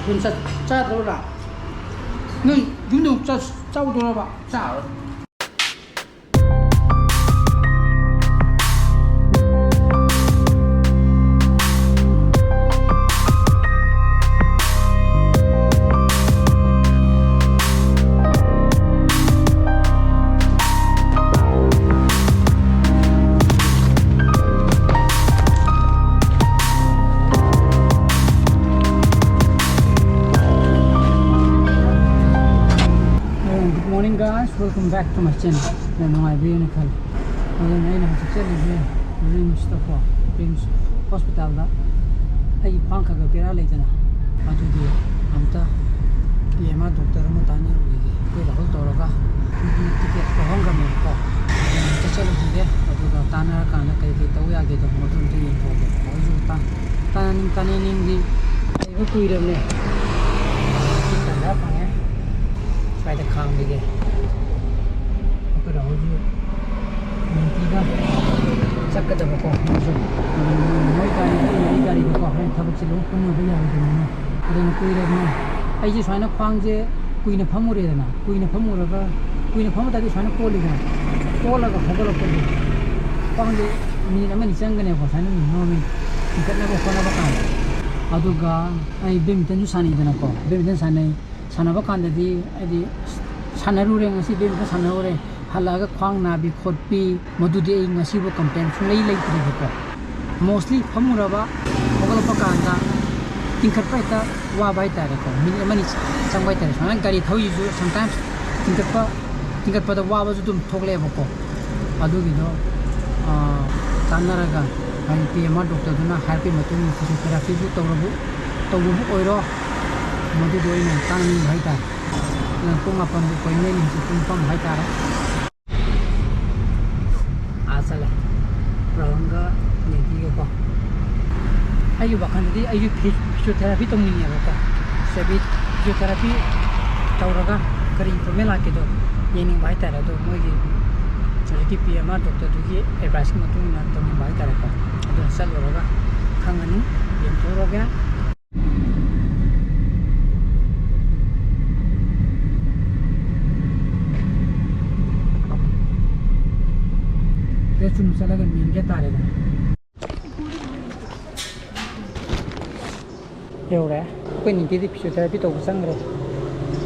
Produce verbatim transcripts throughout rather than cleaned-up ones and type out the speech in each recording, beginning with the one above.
ꯑꯗꯨꯝ ꯆꯠ-, ꯆꯥꯗ꯭ꯔꯕ꯭ꯔꯥ? ꯅꯪ ꯌꯨꯝꯗ ꯑꯃꯨꯛ ꯆꯠ-, ꯆꯥꯎꯗꯣꯔꯕ? ꯆꯥꯔꯣꯏ꯫ Good morning, guys. Welcome back to my channel. ꯌꯥꯝ ꯅꯨꯡꯉꯥꯏꯕꯤꯔꯦꯅ ꯈꯜꯂꯤ꯫ ꯑꯗꯨꯅ ꯑꯩꯅ ꯍꯧꯖꯤꯛ ꯆꯠꯂꯤꯁꯦ ꯔꯤꯝꯁꯇꯀꯣ, ꯔꯤꯝꯁ ꯍꯣꯁꯄꯤꯇꯥꯜꯗ ꯑꯩꯒꯤ ꯈ꯭ꯋꯥꯡ ꯈꯔ ꯈꯔ ꯕꯦꯔꯥ ꯂꯩꯗꯅ, ꯑꯗꯨꯒꯤ ꯑꯝꯇ ꯄꯤ ꯑꯦꯝ ꯑꯥꯔ ꯗꯣꯛꯇꯔ ꯑꯃ ꯇꯥꯟꯅꯔꯨꯈꯤꯒꯦ꯫ ꯑꯩꯈꯣꯏ ꯔꯥꯍꯨꯜ ꯇꯧꯔꯒ ꯇꯤꯀꯦꯠ ꯂꯧꯍꯣꯡꯈ꯭ꯔꯕꯅꯦꯕꯀꯣ꯫ ꯑꯗꯨꯅ ꯑꯝꯇ ꯆꯠꯂꯨꯈꯤꯒꯦ꯫ ꯑꯗꯨꯒ ꯇꯥꯟꯅꯔꯀꯥꯟꯗ ꯀꯩ ꯀꯩ ꯇꯧ ꯌꯥꯒꯦꯗꯣ ꯃꯗꯨ ꯑꯝꯇ ꯌꯦꯡꯊꯣꯛꯑꯒꯦ꯫ ꯑꯩꯁꯨ ꯇꯥ-, ꯇꯥꯟꯅꯅꯤꯡ ꯇꯥꯟꯅꯅꯤꯡꯗꯤ ꯂꯩꯕ ꯀꯨꯏꯔꯕꯅꯦ꯫ ꯁꯤ ꯇꯟꯖꯥ ꯐꯪꯉꯦ꯫ ꯁ꯭ꯋꯥꯏꯗ ꯈꯥꯝꯕꯤꯒꯦ꯫ ꯑꯩꯈꯣꯏ ꯔꯥꯍꯨꯜꯁꯨ ꯅꯨꯡꯇꯤꯒ ꯆꯠꯀꯗꯕꯀꯣ, ꯃꯣꯏꯁꯨ꯫ ꯑꯗꯨꯅ ꯃꯣꯏ, ꯃꯣꯏ ꯒꯥꯔꯤꯗ, ꯑꯩ ꯒꯥꯔꯤꯗꯀꯣ, ꯍꯣꯔꯦꯟ ꯊꯕꯛꯁꯦ ꯂꯣꯏ ꯄꯨꯟꯅꯕ ꯌꯥꯔꯣꯏꯗꯣꯏꯅꯤꯅ꯫ ꯑꯗꯨꯅ ꯀꯨꯏꯔꯕꯅꯦ꯫ ꯑꯩꯁꯦ ꯁꯨꯃꯥꯏꯅ ꯈ꯭ꯋꯥꯡꯁꯦ ꯀꯨꯏꯅ ꯐꯝꯃꯨꯔꯦꯗꯅ, ꯀꯨꯏꯅ ꯐꯝꯃꯨꯔꯒ, ꯀꯨꯏꯅ ꯐꯝꯃ ꯇꯥꯔꯗꯤ ꯁꯨꯃꯥꯏꯅ ꯀꯣꯜꯂꯤꯗꯅ, ꯀꯣꯜꯂꯒ ꯍꯧꯒꯠꯂꯛꯄꯗꯤ ꯈ꯭ꯋꯥꯡꯁꯦ ꯃꯤꯅꯤꯠ ꯑꯃꯅꯤ ꯆꯪꯒꯅꯦꯕ, ꯁꯨꯃꯥꯏꯅ ꯅꯣꯔꯃꯦꯜ ꯆꯤꯡꯈꯠꯅꯕ ꯈꯣꯠꯅꯕ ꯀꯥꯟꯗ꯫ ꯑꯗꯨꯒ ꯑꯩ ꯕꯦꯗꯃꯤꯟꯇꯟꯁꯨ ꯁꯥꯟꯅꯩꯗꯅꯀꯣ, ꯕꯦꯗꯃꯤꯟꯇꯟ ꯁꯥꯟꯅꯩ꯫ ꯁꯥꯟꯅꯕ ꯀꯥꯟꯗꯗꯤ ꯍꯥꯏꯗꯤ ꯁꯥꯟꯅꯔꯨꯔꯦ, ꯉꯁꯤ ꯕꯦꯗꯃꯤꯟꯇꯟ ꯁꯥꯟꯅꯔꯨꯔꯦ, ꯍꯜꯂꯛꯑꯒ ꯈ꯭ꯋꯥꯡ ꯅꯥꯕꯤ ꯈꯣꯠꯄꯤ, ꯃꯗꯨꯗꯤ ꯑꯩ ꯉꯁꯤꯕꯨ ꯀꯝꯄ꯭ꯂꯦꯟ ꯁꯨꯡꯂꯩ ꯂꯩꯇ꯭ꯔꯤꯕꯀꯣ꯫ Mostly ꯐꯝꯃꯨꯔꯕ, ꯍꯧꯒꯠꯂꯛꯄ ꯀꯥꯟꯗ ꯇꯤꯡꯈꯠꯄ ꯍꯦꯛꯇ ꯋꯥꯕ ꯍꯥꯏꯇꯥꯔꯦꯀꯣ, ꯃꯤꯅꯤꯠ ꯑꯃꯅꯤ ꯆꯪꯕ ꯍꯥꯏꯇꯥꯔꯦ꯫ ꯁꯨꯃꯥꯏꯅ ꯒꯥꯔꯤ ꯊꯧꯔꯤꯁꯨ sometimes ꯇꯤꯡꯈꯠꯄ, ꯇꯤꯡꯈꯠꯄꯗ ꯋꯥꯕꯁꯨ ꯑꯗꯨꯝ ꯊꯣꯛꯂꯛꯑꯦꯕꯀꯣ꯫ ꯑꯗꯨꯒꯤꯗꯣ, ꯑꯥ, ꯇꯥꯟꯅꯔꯒ ꯍꯥꯏꯗꯤ ꯄꯤ ꯑꯦꯝ ꯑꯥꯔ ꯗꯣꯛꯇꯔꯗꯨꯅ ꯍꯥꯏꯔꯛꯄꯒꯤ ꯃꯇꯨꯡ ꯏꯟꯅ ꯐꯤꯖꯤꯑꯣꯊꯦꯔꯥꯄꯤꯕꯨ ꯇꯧꯔꯕꯨ, ꯇꯧꯕꯕꯨ ꯑꯣꯏꯔꯣ, ꯃꯗꯨꯗꯣ ꯑꯩꯅ ꯇꯥꯟꯅꯅꯤꯡꯕ ꯍꯥꯏꯇꯥꯔꯦ꯫ ꯑꯗꯨꯅ ꯄꯨꯡ ꯃꯥꯄꯟꯒꯤ ꯑꯦꯄꯣꯏꯟꯃꯦꯟ, ꯍꯧꯖꯤꯛ ꯄꯨꯡ ꯅꯤꯄꯥꯟ ꯍꯥꯏꯇꯥꯔꯦ꯫ ꯑꯥ ꯆꯠꯂꯦ꯫ ꯕ꯭ꯔꯥꯎꯟꯒ ꯅꯦꯕꯤꯒꯀꯣ꯫ ꯑꯩꯒꯤ ꯋꯥꯈꯜꯗꯗꯤ ꯑꯩꯁꯨ ꯐꯤ-, ꯐꯤꯖꯤꯑꯣꯊꯦꯔꯥꯄꯤ ꯇꯧꯅꯤꯡꯉꯦꯕꯀꯣ꯫ ꯐꯤꯖꯤꯑꯣꯊꯦꯔꯥꯄꯤ ꯇꯧꯔꯒ ꯀꯔꯤ ꯏꯝꯄ꯭ꯔꯨꯚꯃꯦꯟ ꯂꯥꯛꯀꯦꯗꯣ ꯌꯦꯡꯅꯤꯡꯕ ꯍꯥꯏꯇꯥꯔꯦ꯫ ꯑꯗꯣ ꯃꯣꯏꯒꯤ ꯍꯧꯖꯤꯛꯀꯤ ꯄꯤ ꯑꯦꯝ ꯑꯥꯔ ꯗꯣꯛꯇꯔꯗꯨꯒꯤ ꯑꯦꯗꯚꯥꯏꯁꯀꯤ ꯃꯇꯨꯡ ꯏꯟꯅ ꯇꯧꯅꯤꯡꯕ ꯍꯥꯏꯇꯥꯔꯦꯀꯣ꯫ ꯑꯗꯨꯅ ꯆꯠꯂꯨꯔꯒ ꯈꯪꯉꯅꯤ, ꯌꯦꯡꯊꯣꯛꯎꯔꯒꯦ꯫ ꯆꯠꯂꯒ ꯃꯦꯟꯒꯦ ꯇꯥꯔꯦꯗꯅ꯫ ꯌꯧꯔꯦ꯫ ꯑꯩꯈꯣꯏ ꯅꯤꯡꯇꯤꯗꯤ physiotherapy ꯇꯧꯕ ꯆꯪꯈ꯭ꯔꯦ꯫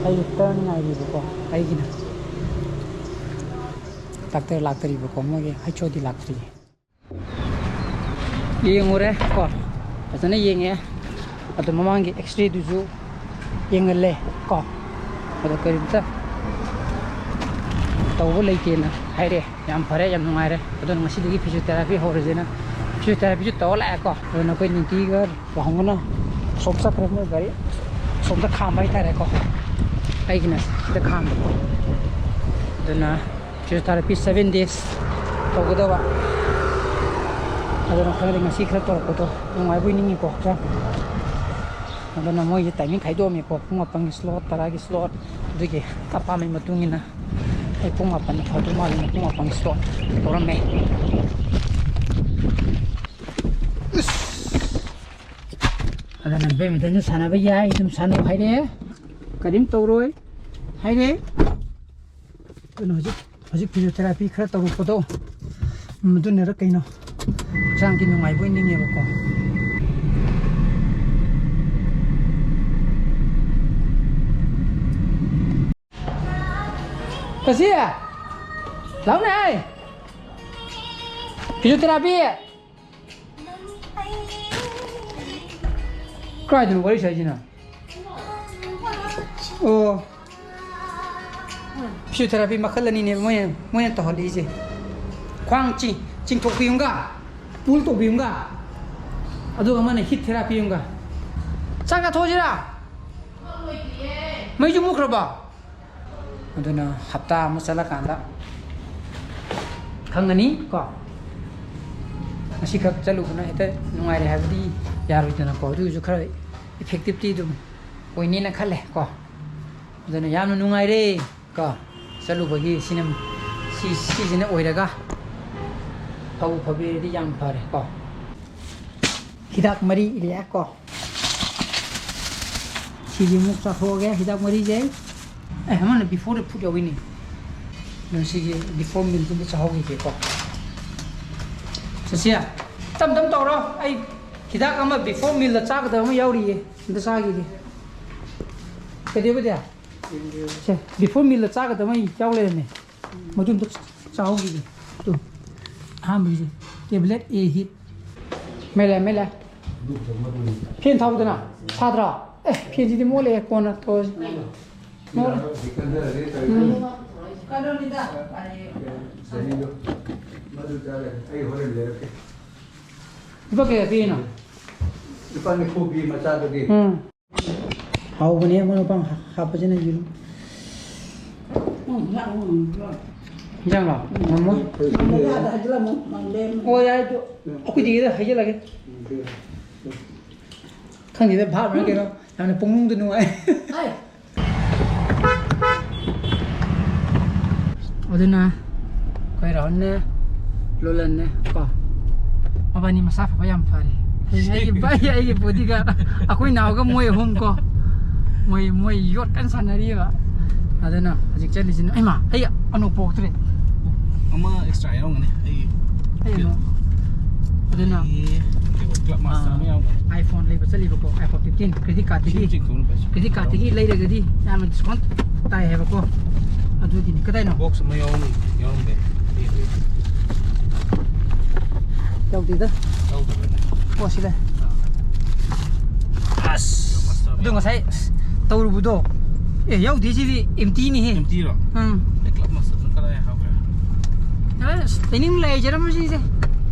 ꯑꯩ ꯇꯔꯟ ꯉꯥꯏꯔꯤꯕꯀꯣ꯫ ꯑꯩꯒꯤꯅ ꯗꯥꯛꯇꯔ ꯂꯥꯛꯇ꯭ꯔꯤꯕꯀꯣ, ꯃꯣꯏꯒꯤ ꯍꯩꯆ ꯑꯣ ꯗꯤ ꯂꯥꯛꯇ꯭ꯔꯤꯌꯦ꯫ ꯌꯦꯡꯉꯨꯔꯦ ꯀꯣ, ꯐꯖꯅ ꯌꯦꯡꯉꯦ꯫ ꯑꯗꯣ ꯃꯃꯥꯡꯒꯤ ꯑꯦꯛꯁꯔꯦꯗꯨꯁꯨ ꯌꯦꯡꯍꯜꯂꯦ ꯀꯣ꯫ ꯑꯗꯣ ꯀꯔꯤꯝꯇ ꯇꯧꯕ ꯂꯩꯇꯦꯅ ꯍꯥꯏꯔꯛꯑꯦ꯫ ꯌꯥꯝ ꯐꯔꯦ, ꯌꯥꯝ ꯅꯨꯡꯉꯥꯏꯔꯦ꯫ ꯑꯗꯨꯅ ꯉꯁꯤꯗꯒꯤ physiotherapy ꯍꯧꯔꯁꯦꯅ physiotherapyꯁꯨ ꯇꯧꯔ ꯂꯥꯛꯑꯦꯀꯣ꯫ ꯑꯗꯨꯅ ꯑꯩꯈꯣꯏ ꯅꯤꯡꯇꯤꯒ ꯋꯥꯍꯪꯕꯅ ꯑꯁꯣꯝ ꯆꯠꯈ꯭ꯔꯦ, ꯃꯣꯏ ꯒꯥꯔꯤ ꯑꯁꯣꯝꯗ ꯈꯥꯝꯕ ꯍꯥꯏꯇꯥꯔꯦꯀꯣ꯫ ꯑꯩꯒꯤꯅ ꯁꯤꯗ ꯈꯥꯝꯕ꯫ ꯑꯗꯨꯅ physiotherapy seven days ꯇꯧꯒꯗꯕ꯫ ꯑꯗꯨꯅ ꯈꯪꯗꯦ, ꯉꯁꯤ ꯈꯔ ꯇꯧꯔꯛꯄꯗꯣ ꯅꯨꯡꯉꯥꯏꯕꯣꯏ ꯅꯤꯡꯉꯤꯀꯣ ꯍꯛꯆꯥꯡ꯫ ꯑꯗꯨꯅ ꯃꯣꯏꯁꯦ timing ꯈꯥꯏꯗꯣꯛꯑꯝꯃꯦꯀꯣ, ꯄꯨꯡ ꯃꯥꯄꯟꯒꯤ slot, ꯇꯔꯥꯒꯤ slot, ꯑꯗꯨꯒꯤ ꯑꯄꯥꯝꯕꯒꯤ ꯃꯇꯨꯡ ꯏꯟꯅ ꯑꯩ ꯄꯨꯡ ꯃꯥꯄꯟꯗ ꯐꯗꯧ ꯃꯥꯜꯂꯦꯅ ꯄꯨꯡ ꯃꯥꯄꯟꯒꯤ slot ꯇꯧꯔꯝꯃꯦ꯫ ꯑꯗꯨꯅ badmintonꯁꯨ ꯁꯥꯟꯅꯕ ꯌꯥꯏ, ꯑꯗꯨꯝ ꯁꯥꯟꯅꯧ ꯍꯥꯏꯔꯦ, ꯀꯔꯤꯝ ꯇꯧꯔꯣꯏ ꯍꯥꯏꯔꯦ꯫ ꯑꯗꯨꯅ ꯍꯧꯖꯤꯛ, ꯍꯧꯖꯤꯛ physiotherapy ꯈꯔ ꯇꯧꯔꯛꯄꯗꯣ, ꯃꯗꯨꯅꯔ ꯀꯩꯅꯣ, ꯍꯛꯆꯥꯡꯒꯤ ꯅꯨꯡꯉꯥꯏꯕ ꯑꯣꯏꯅꯤꯡꯉꯦꯕꯀꯣ꯫ ꯀꯁꯤ, ꯂꯥꯎꯅꯦ꯫ Physiotherapy꯫ ꯀꯥꯏꯗꯅꯣ ꯋꯥꯔꯤ ꯁꯥꯏꯁꯤꯅ? ꯑꯣ, physiotherapy ꯃꯈꯜ ꯑꯅꯤꯅꯦꯕ ꯃꯣꯏꯅ, ꯃꯣꯏꯅ ꯇꯧꯍꯜꯂꯤꯁꯦ꯫ ꯈ꯭ꯋꯥꯡ ꯆꯤꯡ-, ꯆꯤꯡꯊꯣꯛꯄꯤ ꯑꯃꯒ, pull ꯇꯧꯕꯤ ꯑꯃꯒ, ꯑꯗꯨꯒ ꯑꯃꯅ heat therapy ꯑꯃꯒ꯫ ꯆꯥꯛ ꯆꯥꯊꯣꯛꯑꯁꯤꯔꯥ? ꯃꯩꯁꯨ ꯃꯨꯠꯈ꯭ꯔꯕꯣ? ꯑꯗꯨꯅ ꯍꯞꯇꯥ ꯑꯃ ꯆꯠꯂꯀꯥꯟꯗ ꯈꯪꯒꯅꯤ ꯀꯣ꯫ ꯉꯁꯤꯈꯛ ꯆꯠꯂꯨꯕꯅ ꯍꯦꯛꯇ ꯅꯨꯡꯉꯥꯏꯔꯦ ꯍꯥꯏꯕꯗꯤ ꯌꯥꯔꯣꯏꯗꯅꯀꯣ꯫ ꯑꯗꯨꯒꯤꯁꯨ ꯈꯔ effectiveꯇꯤ ꯑꯗꯨꯝ ꯑꯣꯏꯅꯦꯅ ꯈꯜꯂꯦ ꯀꯣ꯫ ꯑꯗꯨꯅ ꯌꯥꯝꯅ ꯅꯨꯡꯉꯥꯏꯔꯦ ꯀꯣ꯫ ꯆꯠꯂꯨꯕꯒꯤ ꯁꯤꯅ, ꯁꯤ, ꯁꯤꯁꯤꯅ ꯑꯣꯏꯔꯒ ꯐꯕꯨ ꯐꯕꯤꯔꯗꯤ ꯌꯥꯝ ꯐꯔꯦ ꯀꯣ꯫ ꯍꯤꯗꯥꯛ ꯃꯔꯤ ꯏꯔꯦ ꯀꯣ꯫ ꯁꯤꯁꯦ ꯑꯃꯨꯛ ꯆꯥꯊꯣꯛꯑꯒꯦ, ꯍꯤꯗꯥꯛ ꯃꯔꯤꯁꯦ꯫ ꯑꯦ, ꯑꯃꯅ before the food ꯌꯥꯎꯏꯅꯦ꯫ ꯑꯗꯣ ꯁꯤꯒꯤ before mealꯗꯨꯗ ꯆꯥꯍꯧꯈꯤꯒꯦꯀꯣ꯫ ꯆꯠꯁꯤꯌꯥ, ꯇꯞ ꯇꯞ ꯇꯧꯔꯣ꯫ ꯑꯩ ꯍꯤꯗꯥꯛ ꯑꯃ before mealꯗ ꯆꯥꯒꯗꯕ ꯑꯃ ꯌꯥꯎꯔꯤꯌꯦ, ꯑꯝꯇ ꯆꯥꯈꯤꯒꯦ꯫ ꯀꯩꯗꯧꯕꯗꯤ? ꯁꯦ, before mealꯗ ꯆꯥꯒꯗꯕ ꯑꯃ ꯌꯥꯎ ꯂꯩꯔꯝꯃꯦ꯫ ꯃꯗꯨ ꯑꯝꯇ ꯆꯥꯍꯧꯈꯤꯒꯦ꯫ ꯇꯨ, ꯑꯍꯥꯟꯕꯒꯤꯁꯦ tablet A hit꯫ ꯃꯩ ꯂꯥꯛꯑꯦ, ꯃꯩ ꯂꯥꯛꯑꯦ꯫ Fan ꯊꯥꯎꯗꯅ꯫ ꯁꯥꯗ꯭ꯔꯥ? ꯑꯦ, fanꯁꯤꯗꯤ ꯃꯣꯠꯂꯦ, ꯀꯣꯟꯅ ꯇꯧꯔꯁꯤ꯫ ꯃꯣꯠꯂꯦ꯫ ꯎꯝ꯫ ꯃꯗꯨ ꯆꯥꯔꯦ꯫ ꯑꯩ ꯍꯣꯔꯦꯟ ꯂꯩꯔꯛꯀꯦ꯫ ꯂꯨꯄꯥ ꯀꯌꯥ ꯄꯤꯔꯤꯅꯣ? ꯂꯨꯄꯥ ꯅꯤꯐꯨ ꯄꯤ ꯃꯆꯥꯗꯨꯗꯤ꯫ ꯎꯝ꯫ ꯍꯥꯎꯕꯅꯦ, ꯃꯔꯣꯏ ꯃꯄꯥꯡ ꯍꯥꯞꯄꯁꯤꯅ ꯌꯦꯔꯨꯝ꯫ ꯏꯟꯖꯥꯡꯂꯣ? ꯉꯝꯃꯣꯏ? ꯑꯣ, ꯌꯥꯏ, ꯑꯗꯨ ꯑꯩꯈꯣꯏ ꯆꯦꯒꯤꯗ ꯍꯩꯖꯤꯜꯂꯒꯦ꯫ ꯈꯪꯗꯦꯗ, ꯚꯥꯞꯅ ꯀꯩꯅꯣ, ꯌꯥꯝꯅ ꯄꯨꯛꯅꯨꯡꯗ ꯅꯨꯡꯉꯥꯏ꯫ ꯑꯗꯨꯅ ꯑꯩꯈꯣꯏ ꯔꯥꯍꯨꯜꯅꯦ, ꯂꯣꯂꯟꯅꯦ ꯀꯣ, ꯃꯕꯥꯅꯤ ꯃꯁꯥ ꯐꯕ ꯌꯥꯝ ꯐꯔꯦ꯫ ꯑꯩꯒꯤ, ꯑꯩꯒꯤ bodyguard, ꯑꯩꯈꯣꯏ ꯅꯥꯎꯒ ꯃꯣꯏ ꯑꯍꯨꯝ ꯀꯣ, ꯃꯣꯏ, ꯃꯣꯏ ꯌꯣꯠ ꯀꯟꯅ ꯁꯥꯟꯅꯔꯤꯕ꯫ ꯑꯗꯨꯅ ꯍꯧꯖꯤꯛ ꯆꯠꯂꯤꯁꯤꯅ, ꯏꯃꯥ, ꯑꯩ ꯑꯅꯣꯛ ꯄꯣꯛꯇ꯭ꯔꯦ꯫ ꯑꯃ extra ꯌꯥꯎꯔꯝꯒꯅꯤ ꯑꯩ꯫ ꯑꯩ ꯑꯅꯣꯛ꯫ ꯑꯗꯨꯅ ꯑꯩ ꯀꯩꯅꯣ, club master ꯑꯃ ꯌꯥꯎꯔꯝꯒꯅꯤ꯫ iPhone ꯂꯩꯕ ꯆꯠꯂꯤꯕꯀꯣ, iPhone fifteen credit cardꯇꯒꯤ꯫ ꯁꯤ ꯆꯤꯡꯊꯣꯛꯅ ꯄꯩꯁꯥ꯫ Credit cardꯇꯒꯤ ꯂꯩꯔꯒꯗꯤ ꯌꯥꯝꯅ discount ꯇꯥꯏ ꯍꯥꯏꯕꯀꯣ꯫ ꯑꯗꯨꯒꯤꯅꯤ꯫ ꯀꯗꯥꯏꯅꯣ? Box ꯑꯃ ꯌꯥꯎꯔꯝ-, ꯌꯥꯎꯔꯝꯗꯦ꯫ ꯌꯥꯎꯗꯦꯗ꯫ ꯌꯥꯎꯗꯕ꯭ꯔꯅꯦ? ꯑꯣ, ꯁꯤ ꯂꯩ꯫ ꯑꯥ꯫ ꯑꯁ! ꯑꯗꯣ ꯉꯁꯥꯏ, ꯑꯁ, ꯇꯧꯔꯨꯕꯗꯣ꯫ ꯑꯦ, ꯌꯥꯎꯗꯦ, ꯁꯤꯗꯤ emptyꯅꯤꯍꯦ꯫ Emptyꯔꯣ? ꯎꯝ꯫ ꯑꯩ club masterꯗꯨ ꯀꯗꯥꯏ ꯍꯥꯞꯈ꯭ꯔꯦ? ꯑꯁ, ꯇꯩꯅꯤꯡ ꯂꯩꯖꯔꯝꯃꯣꯏ ꯁꯤꯁꯦ꯫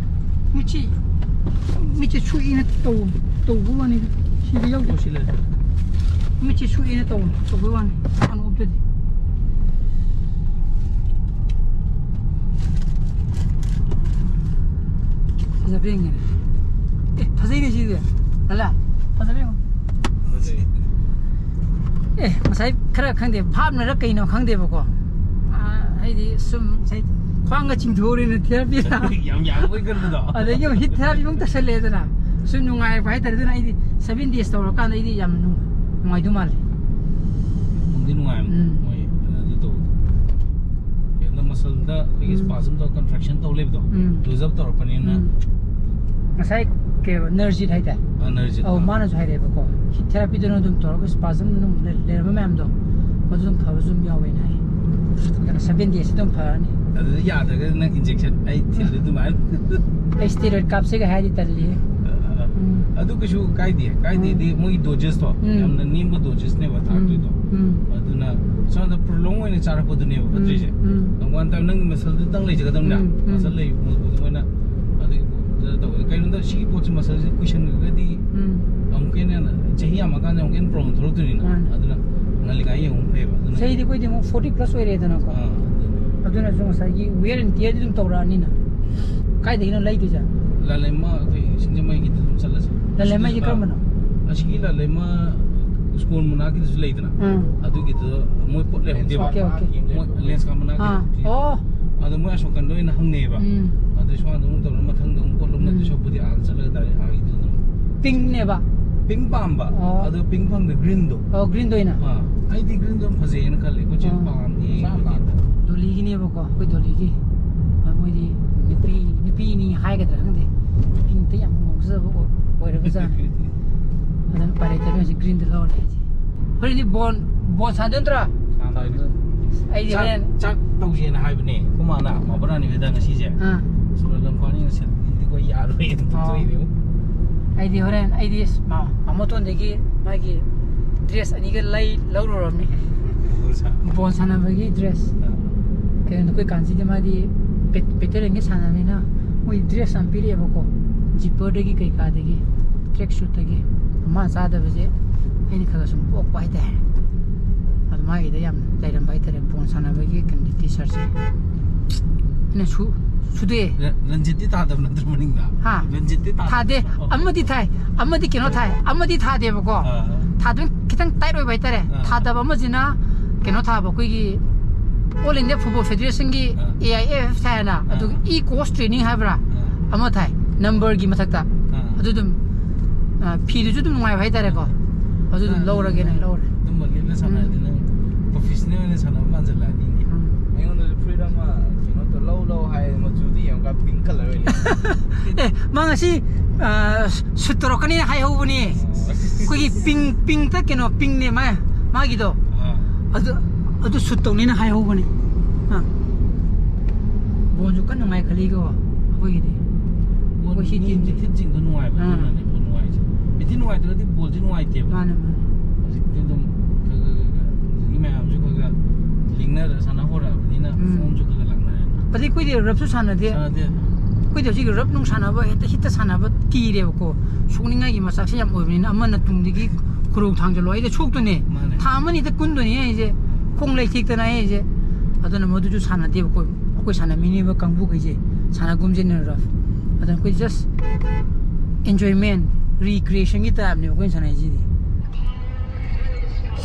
ꯃꯤꯠꯁꯤ, ꯃꯤꯠꯁꯤ ꯁꯣꯛꯏꯅ ꯇꯧ-, ꯇꯧꯕ ꯋꯥꯅꯤꯗ꯫ ꯁꯤꯗꯤ ꯌꯥꯎꯗꯦ꯫ ꯑꯣ, ꯁꯤ ꯂꯩꯔꯦ꯫ ꯃꯤꯠꯁꯤ ꯁꯣꯛꯏꯅ ꯇꯧ-, ꯇꯧꯕ ꯋꯥꯅꯤ꯫ ꯑꯅꯣꯞꯇꯗꯤ꯫ ꯐꯖꯕ ꯌꯦꯡꯉꯦꯅꯦ꯫ ꯑꯦ, ꯐꯖꯩꯅꯦ ꯁꯤꯗꯤ꯫ ꯂꯂꯥ, ꯐꯖꯕ ꯌꯦꯡꯉꯣ꯫ ꯐꯖꯩ꯫ ꯑꯦ, ꯉꯁꯥꯏ ꯈꯔ ꯈꯪꯗꯦ, ꯚꯥꯞꯅꯔ ꯀꯩꯅꯣ ꯈꯪꯗꯦꯕꯀꯣ꯫ ꯑꯥ, ꯑꯩꯗꯤ ꯁꯨꯝ ꯉꯁꯥꯏ ꯈ꯭ꯋꯥꯡꯒ ꯆꯤꯡꯊꯣꯛꯎꯔꯦꯅ therapy꯫ ꯌꯥꯝ ꯌꯥꯡꯕ ꯑꯣꯏꯒꯟꯕꯗꯣ꯫ ꯑꯗꯒꯤ ꯑꯃꯨꯛ heat therapy ꯑꯃꯨꯛ ꯇꯧꯁꯜꯂꯦꯗꯅ꯫ ꯁꯨꯝ ꯅꯨꯡꯉꯥꯏꯔꯛꯄ ꯍꯥꯏꯇꯥꯔꯦ꯫ ꯑꯗꯨꯅ ꯑꯩꯗꯤ seven days ꯇꯧꯔꯀꯥꯟꯗ ꯑꯩꯗꯤ ꯌꯥꯝ ꯅꯨꯡ-, ꯅꯨꯡꯉꯥꯏꯗꯧ ꯃꯥꯜꯂꯦ꯫ ꯅꯨꯡꯗꯤ ꯅꯨꯡꯉꯥꯏꯕꯅꯦ꯫ ꯎꯝ꯫ ꯃꯣꯏ ꯑꯗꯨ ꯇꯧꯕꯗꯣ꯫ ꯀꯩꯝꯇ ꯃꯁꯜꯗ ꯑꯩꯈꯣꯏꯒꯤ ꯎꯝ꯫ Spasm ꯇꯧꯔ contraction ꯇꯧ ꯂꯩꯕꯗꯣ, ꯎꯝ꯫ Lose up ꯇꯧꯔꯛꯄꯅꯤꯅ꯫ ꯎꯝ꯫ ꯉꯁꯥꯏ ꯀꯩ ꯍꯥꯏꯕ, ꯅꯔꯖꯤꯠ ꯍꯥꯏꯇꯥꯏ? ꯑꯥ, ꯅꯔꯖꯤꯠ꯫ ꯑꯧ, ꯑꯥ꯫ ꯃꯥꯅꯁꯨ ꯍꯥꯏꯔꯛꯑꯦꯕꯀꯣ, ꯍꯤꯠ ꯊꯦꯔꯥꯄꯤꯗꯨꯅ ꯑꯗꯨꯝ ꯇꯧꯔꯒ spasm ꯑꯗꯨꯝ ꯂꯩ-, ꯂꯩꯔꯝꯕ ꯃꯌꯥꯝꯗꯣ, ꯃꯗꯨ ꯑꯗꯨꯝ ꯐꯕꯁꯨ ꯑꯗꯨꯝ ꯌꯥꯎꯋꯦꯅ ꯍꯥꯏ꯫ ꯑꯗꯨꯅ seven days ꯑꯗꯨꯝ ꯐꯔꯅꯤ꯫ ꯑꯗꯨꯗ ꯌꯥꯗ꯭ꯔꯒꯗꯤ ꯅꯪ injection ꯑꯩ ꯊꯤꯜꯂꯨ ꯑꯗꯨꯃꯥꯏꯅ꯫ ꯑꯩ steroid ꯀꯥꯞꯁꯤꯒ ꯍꯥꯏꯔꯗꯤ ꯇꯜꯂꯤ꯫ ꯑꯥ, ꯑꯥ꯫ ꯎꯝ꯫ ꯑꯗꯨ ꯀꯩꯁꯨ ꯀꯥꯏꯗꯦ꯫ ꯀꯥꯏꯗꯦꯗꯤ ꯎꯝ꯫ ꯃꯣꯏꯒꯤ dosageꯇꯣ ꯎꯝ꯫ ꯌꯥꯝꯅ ꯅꯦꯝꯕ dosageꯅꯦꯕ ꯎꯝ꯫ ꯊꯥꯔꯛꯇꯣꯏꯗꯣ꯫ ꯎꯝ꯫ ꯑꯗꯨꯅ ꯁꯣꯝꯗ prolong ꯑꯣꯏꯅ ꯆꯥꯔꯛꯄꯗꯨꯅꯦꯕ ꯎꯝ꯫ ꯐꯠꯇ꯭ꯔꯤꯁꯦ꯫ ꯎꯝ꯫ One time ꯅꯪꯒꯤ muscleꯗꯨꯇꯪ ꯂꯩꯖꯒꯗꯕꯅꯤꯅ꯫ ꯎꯝ꯫ ꯎꯝ꯫ Muscle ꯂꯩꯕ ꯃꯣꯏꯅ ꯑꯗꯨꯒꯤ ꯄꯣꯠꯇꯨꯗ ꯇꯧꯕꯅꯤ꯫ ꯀꯩꯅꯣꯗ ꯁꯤꯒꯤ ꯄꯣꯠꯁꯦ muscleꯁꯦ ꯀꯨꯏꯁꯟꯈ꯭ꯔꯒꯗꯤ ꯎꯝ꯫ ꯑꯃꯨꯛꯀ ꯍꯦꯟꯅ ꯆꯍꯤ ꯌꯥꯝꯃꯀꯥꯟꯗ ꯑꯃꯨꯛꯀ ꯍꯦꯟꯅ problem ꯊꯣꯛꯂꯛꯇꯣꯏꯅꯤꯅ꯫ ꯃꯥꯅꯦ꯫ ꯑꯗꯨꯅ ꯉꯜꯂꯤꯉꯩ ꯌꯦꯡꯍꯧꯕꯅ ꯐꯩꯌꯦꯕ꯫ ꯑꯗꯨꯅ ꯆꯍꯤꯗꯤ ꯑꯩꯈꯣꯏꯗꯤ ꯑꯃꯨꯛ forty plus ꯑꯣꯏꯔꯦꯗꯅꯀꯣ꯫ ꯑꯥ, ꯑꯗꯨꯅꯤ꯫ ꯑꯗꯨꯅꯁꯨ ꯉꯁꯥꯏꯒꯤ wear and tearꯗꯤ ꯑꯗꯨꯝ ꯇꯧꯔꯛꯑꯅꯤꯅ꯫ ꯀꯥꯏꯗꯒꯤꯅꯣ ꯂꯩꯗꯣꯏꯁꯦ? ꯂꯥꯂꯩꯃ ꯑꯩꯈꯣꯏ ꯁꯤꯡꯖꯃꯩꯒꯤꯗ ꯑꯗꯨꯝ ꯆꯠꯂꯁꯦ꯫ ꯂꯥꯂꯩꯃ ꯍꯥꯏꯁꯦ ꯁꯤꯗꯁꯨ ꯀꯔꯝꯕꯅꯣ? ꯑꯁꯤꯒꯤ ꯂꯥꯂꯩꯃ ꯁ꯭ꯀꯨꯜ ꯃꯅꯥꯛꯀꯤꯗꯨꯁꯨ ꯂꯩꯗꯅ꯫ ꯎꯝ꯫ ꯑꯗꯨꯒꯤꯗꯨꯗ ꯃꯣꯏ ꯄꯣꯠ ꯂꯩꯍꯧꯗꯦꯕ꯫ Okay, okay꯫ ꯃꯣꯏ Lenscar ꯃꯅꯥꯛꯀꯤꯗꯣ꯫ ꯑꯥ꯫ ꯑꯣ꯫ ꯑꯗꯣ ꯃꯣꯏ ꯑꯁꯣꯝꯀꯟꯗ ꯑꯣꯏꯅ ꯍꯪꯅꯩꯌꯦꯕ꯫ ꯎꯝ꯫ ꯑꯗꯨ ꯁꯣꯝꯗ ꯑꯃꯨꯛ ꯇꯧꯔ ꯃꯊꯪꯗ ꯑꯃꯨꯛ ꯄꯣꯠ ꯂꯧꯅꯗꯣꯏ ꯎꯝ꯫ ꯁꯔꯨꯛꯄꯨꯗꯤ ꯑꯥꯗ ꯆꯠꯂꯒ direct ꯑꯥꯒꯤꯗꯨ ꯑꯗꯨꯝ꯫ Pinkꯅꯦꯕ? Pink ꯄꯥꯝꯕ꯫ ꯑꯣ꯫ ꯑꯗꯣ pink ꯐꯪꯗꯦ, greenꯗꯣ꯫ ꯑꯣ, greenꯗꯣ ꯑꯣꯏꯅ? ꯑꯥ, ꯑꯩꯗꯤ greenꯗꯣ ꯌꯥꯝ ꯐꯖꯩꯌꯦꯅ ꯈꯜꯂꯦ꯫ ꯑꯩꯈꯣꯏ ꯆꯦ ꯑꯣ꯫ ꯄꯥꯝꯗꯦ꯫ Dollyꯒꯤꯅꯦꯕꯀꯣ, ꯑꯩꯈꯣꯏ Dollyꯒꯤ꯫ ꯑ, ꯃꯣꯏꯗꯤ ꯅꯨꯄꯤ, ꯅꯨꯄꯤꯅꯤ ꯍꯥꯏꯒꯗ꯭ꯔꯥ ꯈꯪꯗꯦ꯫ Pinkꯇ ꯌꯥꯝ ꯉꯥꯎꯖꯕ ꯑꯣꯏ-, ꯑꯣꯏꯔꯕꯖꯥꯠꯅꯤ꯫ ꯑꯗꯨꯅ ꯎꯄꯥꯏ ꯂꯩꯇꯕꯅꯤ ꯍꯧꯖꯤꯛ greenꯗ ꯂꯧꯔꯅꯤ ꯑꯩꯁꯦ꯫ ꯍꯣꯔꯦꯟꯗꯤ ꯕꯣꯟ, ꯕꯣꯟ ꯁꯥꯟꯅꯗꯣꯏ ꯅꯠꯇ꯭ꯔꯥ? ꯁꯥꯟꯅꯗꯣꯏꯅꯤ꯫ ꯑꯩꯗꯤ ꯆꯥꯛ, ꯍꯣꯔꯦꯟ ꯆꯥꯛ ꯇꯧꯁꯦꯅ ꯍꯥꯏꯕꯅꯦ ꯑꯩꯈꯣꯏ ꯃꯥꯅ, ꯃꯥꯕꯣꯔꯥꯅꯤ ꯍꯣꯏꯗ ꯉꯁꯤꯁꯦ꯫ ꯑꯥ꯫ ꯁꯣꯔ ꯂꯝꯈꯥꯡꯅꯤꯅ ꯁꯦꯠ-, ꯏꯟꯗꯤ ꯑꯩꯈꯣꯏ ꯌꯥꯔꯣꯏꯅ ꯑꯥ꯫ ꯇꯣꯛꯊꯣꯛꯏꯅꯦ꯫ ꯑꯩꯗꯤ ꯍꯣꯔꯦꯟ, ꯑꯩꯗꯤ ꯃꯥ-, ꯃꯥꯃꯣꯇꯣꯟꯗꯒꯤ ꯃꯥꯒꯤ dress ꯑꯅꯤꯒ ꯂꯩ-, ꯂꯧꯔꯨꯔꯕꯅꯤ꯫ ꯕꯣꯜ ꯁꯥ-, ꯕꯣꯜ ꯁꯥꯟꯅꯕꯒꯤ dress꯫ ꯑꯥ꯫ ꯀꯩꯅꯣ, ꯑꯩꯈꯣꯏ ꯀꯥꯟꯁꯤꯗꯤ ꯃꯥꯗꯤ ꯕꯦꯠ-, veteranꯒꯤ ꯁꯥꯟꯅꯕꯅꯤꯅ ꯃꯣꯏ dress ꯌꯥꯝ ꯄꯤꯔꯛꯑꯦꯕꯀꯣ꯫ Zipperꯗꯒꯤ ꯀꯩꯀꯥꯗꯒꯤ, track suitꯇꯒꯤ꯫ ꯃꯥ ꯆꯥꯗꯕꯁꯦ ꯑꯩꯅ ꯈꯔ ꯈꯔ ꯁꯨꯝ ꯄꯣꯛꯄ ꯍꯥꯏꯇꯥꯔꯦ꯫ ꯑꯗꯨ ꯃꯥꯒꯤꯗ ꯌꯥꯝ ꯂꯩꯔꯝꯕ ꯍꯥꯏꯇꯥꯔꯦ, ꯕꯣꯜ ꯁꯥꯟꯅꯕꯒꯤ ꯀꯩꯅꯣ, T-shirtꯁꯦ꯫ ꯑꯩꯅ ꯁꯨ-, ꯁꯨꯗꯣꯛꯑꯦ꯫ ꯔ-, ꯔꯟꯖꯤꯠꯇꯤ ꯊꯥꯗꯕ ꯅꯠꯇ꯭ꯔꯣ ꯃꯅꯤꯡꯗ? ꯍꯥ? ꯔꯟꯖꯤꯠꯇꯤ ꯊꯥꯗꯕ ꯊꯥꯗꯦ꯫ ꯅꯠꯇ꯭ꯔꯣ? ꯑꯃꯗꯤ ꯊꯥꯏ, ꯑꯃꯗꯤ ꯀꯩꯅꯣ ꯊꯥꯏ, ꯑꯃꯗꯤ ꯊꯥꯗꯦꯕꯀꯣ꯫ ꯑꯥ꯫ ꯊꯥꯗꯣꯏ ꯈꯤꯇꯪ tight ꯑꯣꯏꯕ ꯍꯥꯏꯇꯥꯔꯦ꯫ ꯑꯥ꯫ ꯊꯥꯗꯕ ꯑꯃꯁꯤꯅ ꯀꯩꯅꯣ ꯊꯥꯕ, ꯑꯩꯈꯣꯏꯒꯤ All India Football Federationꯒꯤ ah. A I F ꯍꯥꯏꯅ, ꯑꯥ꯫ ꯑꯗꯨꯒꯤ E-Coach Training ꯍꯥꯏꯕ꯭ꯔꯥ? ꯑꯥ꯫ ꯑꯃ ꯊꯥꯏ, numberꯒꯤ ꯃꯊꯛꯇ꯫ ꯑꯥ꯫ ꯑꯗꯨ ꯑꯗꯨꯝ, ꯑꯥ, ꯐꯤꯗꯨꯁꯨ ꯑꯗꯨꯝ ꯅꯨꯡꯉꯥꯏꯕ ꯍꯥꯏꯇꯥꯔꯦꯀꯣ꯫ ꯑꯗꯨ ꯑꯗꯨꯝ ꯑꯥ, ꯂꯧꯔꯒꯦꯅ ꯑꯗꯨꯝ ꯂꯧꯔꯦ꯫ ꯑꯗꯨꯝꯕ ꯂꯤꯠꯂ ꯁꯥꯟꯅꯔꯗꯤ ꯎꯝ꯫ ꯅꯪ professional ꯑꯣꯏꯅ ꯁꯥꯟꯅꯕ ꯃꯥꯟꯁꯤꯜꯂꯛꯑꯅꯤꯅꯦ꯫ ꯑꯩꯉꯣꯟꯗꯁꯨ ꯐꯨꯔꯤꯠ ꯑꯃ ꯀꯩꯅꯣ ꯇꯧ, ꯂꯧ ꯂꯧ ꯍꯥꯏ, ꯃꯆꯨꯗꯤ ꯌꯦꯡꯉꯨꯀ, ꯄꯤꯡ ꯀꯂꯔ ꯑꯣꯏꯅ꯫ ꯑꯦ, ꯃꯥ ꯉꯁꯤ ꯁꯨꯠ ꯇꯧꯔꯛꯀꯅꯤ ꯍꯥꯏꯍꯧꯕꯅꯦ꯫ ꯑꯩꯈꯣꯏꯒꯤ ꯄꯤꯡ, ꯄꯤꯡꯇ ꯀꯩꯅꯣ, ꯄꯤꯡꯅꯦ ꯃꯥ, ꯃꯥꯒꯤꯗꯣ꯫ ꯑꯥ꯫ ꯑꯗꯨ, ꯑꯗꯨ ꯁꯨꯠ ꯇꯧꯅꯤꯅ ꯍꯥꯏꯍꯧꯕꯅꯦ꯫ ꯑꯥ꯫ ꯕꯣꯟꯁꯨ ꯀꯟꯅ ꯉꯥꯏꯈꯠꯂꯤꯀꯣ ꯑꯩꯈꯣꯏꯒꯤꯗꯤ꯫ ꯕꯣꯜ ꯑꯩꯈꯣꯏ ꯁꯤ ꯃꯤ ꯇꯤꯝꯁꯦ꯫ ꯃꯤꯊꯤꯠꯁꯤꯡꯗꯣ ꯅꯨꯡꯉꯥꯏꯕ, ꯑꯥ꯫ ꯑꯗꯨꯅꯅꯦ ꯕꯣꯜ ꯅꯨꯡꯉꯥꯏꯁꯦ꯫ ꯃꯤꯊꯤꯠ ꯅꯨꯡꯉꯥꯏꯇ꯭ꯔꯒꯗꯤ ꯕꯣꯜꯁꯦ ꯅꯨꯡꯉꯥꯏꯇꯦꯕ꯫ ꯃꯥꯅꯦ, ꯃꯥꯅꯦ꯫ ꯍꯧꯖꯤꯛꯇꯤ ꯑꯗꯨꯝ ꯈꯔ ꯈꯔ ꯈꯔ ꯈꯔ ꯍꯧꯖꯤꯛꯀꯤ ꯃꯌꯥꯝꯁꯨ ꯈꯔ ꯈꯔ ꯂꯤꯡꯅꯔ ꯁꯥꯟꯅ ꯍꯧꯔꯛꯑꯕꯅꯤꯅ ꯎꯝ꯫ ꯐꯣꯝꯁꯨ ꯈꯔ ꯈꯔ ꯂꯥꯛꯅꯔꯦ꯫ ꯑꯗꯩ ꯑꯩꯈꯣꯏꯗꯤ ꯔꯞꯁꯨ ꯁꯥꯟꯅꯗꯦ꯫ ꯁꯥꯟꯅꯗꯦ꯫ ꯑꯩꯈꯣꯏꯗꯤ ꯍꯧꯖꯤꯛꯀꯤ ꯔꯞ ꯅꯨꯡ ꯁꯥꯟꯅꯕ, ꯍꯦꯛꯇ ꯍꯤꯠꯇ ꯁꯥꯟꯅꯕ ꯀꯤꯔꯦꯕꯀꯣ꯫ ꯁꯣꯛꯅꯤꯡꯉꯥꯏꯒꯤ ꯃꯆꯥꯛꯁꯦ ꯌꯥꯝ ꯑꯣꯏꯕꯅꯤꯅ ꯑꯃꯅ ꯇꯨꯡꯗꯒꯤ ꯈꯨꯔꯧ ꯊꯥꯡꯖꯜꯂꯣ, ꯑꯩꯗꯤ ꯁꯣꯛꯇꯣꯏꯅꯦ꯫ ꯃꯥꯅꯦ꯫ ꯊꯥ ꯑꯃꯅꯤꯗ ꯀꯨꯟꯗꯣꯏꯅꯦ ꯑꯩꯁꯦ꯫ ꯈꯣꯡ ꯂꯩ ꯊꯦꯛꯇꯅ ꯑꯩꯁꯦ꯫ ꯑꯗꯨꯅ ꯃꯗꯨꯁꯨ ꯁꯥꯟꯅꯗꯦꯕꯀꯣ꯫ ꯑꯩꯈꯣꯏ ꯁꯥꯟꯅꯃꯤꯟꯅꯕ ꯀꯥꯡꯕꯨꯈꯩꯁꯦ ꯁꯥꯟꯅꯒꯨꯝꯁꯦꯅ ꯔꯐ꯫ ꯑꯗꯨꯅ ꯑꯩꯈꯣꯏ just enjoyment, recreationꯒꯤ typeꯅꯦꯕ ꯑꯩꯈꯣꯏꯅ ꯁꯥꯟꯅꯩꯁꯤꯗꯤ꯫